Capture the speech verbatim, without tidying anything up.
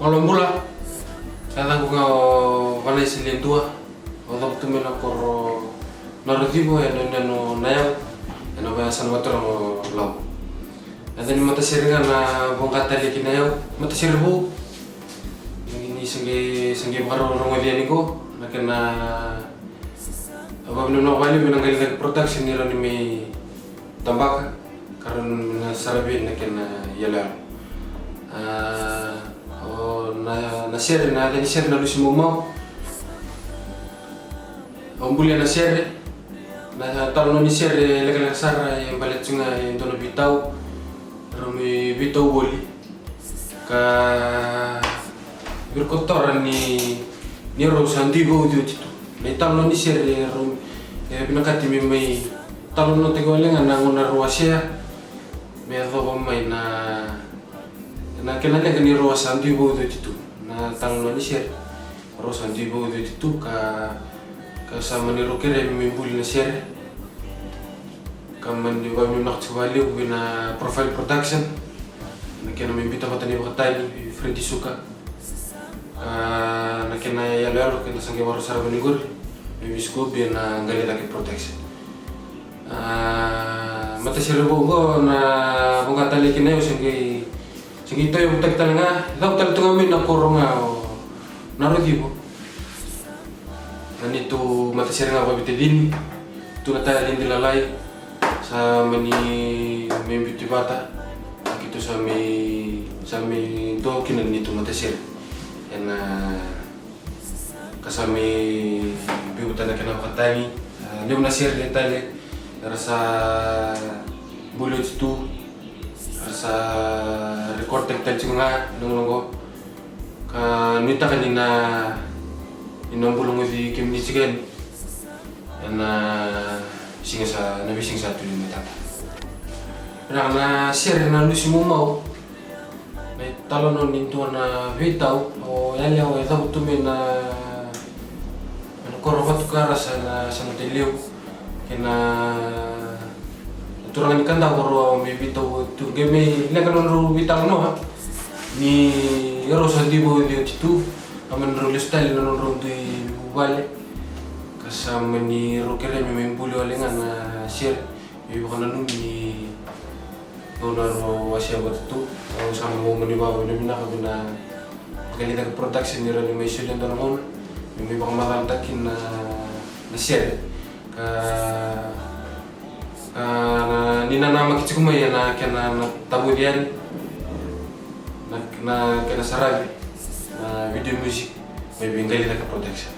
Alo bula, e yacaqu ga o Vanaisi Ledua, au cavutu mai na koro Narocivo, e na yanuyanu o Nayau, e na yasana vakaturaga o Lau. E yaca ni matasere ga na Voqa Talei ki Nayau, matasere vou. Ni se qai, se qai vakarorogoci yani qo na kena vakavinaka vakalevu vei na Qali Cake Production ni rawa ni mai tabaka ka rawa ni na saravi na kena iyaloyalo. A, o na, na sere, na yaca ni sere na Lusi Maumau. Au bulia na sere, na talanoa ni sere e lekaleka sara, e baleta tiko ga e dua na veitau, rau mai veitau voli. Ka virikotora ni, ni rau sa dui vauci oti tu. Na italanoa ni sere e rau, e vinakati me mai talanoataki wale ga na gauna rau wasea, me yacova mai na, na kena leqa ni rau sa dui vauci oti tu. Na talanoa ni sere, rau sa dui vauci oti tu ka, ka sa mani rau kerea me mai buli na sere. Ka mani vakavinaka tiko vakalevu vei na Profile Production, na kena mai biuta vata na ivakatagi vei Fredi Suka. A, na kena iyaloyalo keda sa qai vakarau sara mai qori, mai Visco vei na Qali Cake Production. A, matasere vou qo na Voqa Talei ki Nayau se qai, se qai tauyavutaki tale ga, cavu tale tu ga mai na koro ga o Narocivo. Na neitou matasere ga vakaveitacini, tu na Talei Lalai, sa mani mai biuti vata, a keitou sa mai, sa mai dua kina na neitou matasere. E na ka sa mai biuta na kena vakatagi, a, levu na sere tale era sa buli oti tu, era sa record taki tale tiko ga na gauna qo. Ka nuitaka ni na, ni na bula goci kemuni tiko yani e na siga sa, na veisiga sa tu ni matata. Na, na sere na Lusi Maumau, na italanoa ni dua na veitau o yalewa e cavutu mai na, na koro Vatukarasa na Samatailevu kei na turaga ni Kadavu, rau a mai veitau tu qai mai leqa na nodrau veitalanoa ni rau sa dui vauci oti tu, a mani rau lesu tale na nodrau dui vuvale. Ka sa mani rau kerea me mai buli wale ga na sere. Veivakananumi ni gauna rau wasea vata tu, au sa na mau mani vakavinavinaka vei na Qali Cake Production ni rawa ni mai solia dua na gauna me mai vakamacalataki na, na sere. Ka, ka na, ni nanamaki tiko mai e na kena na tavuci yani na, na kena saravi na video music mai vei Qali Cake Production.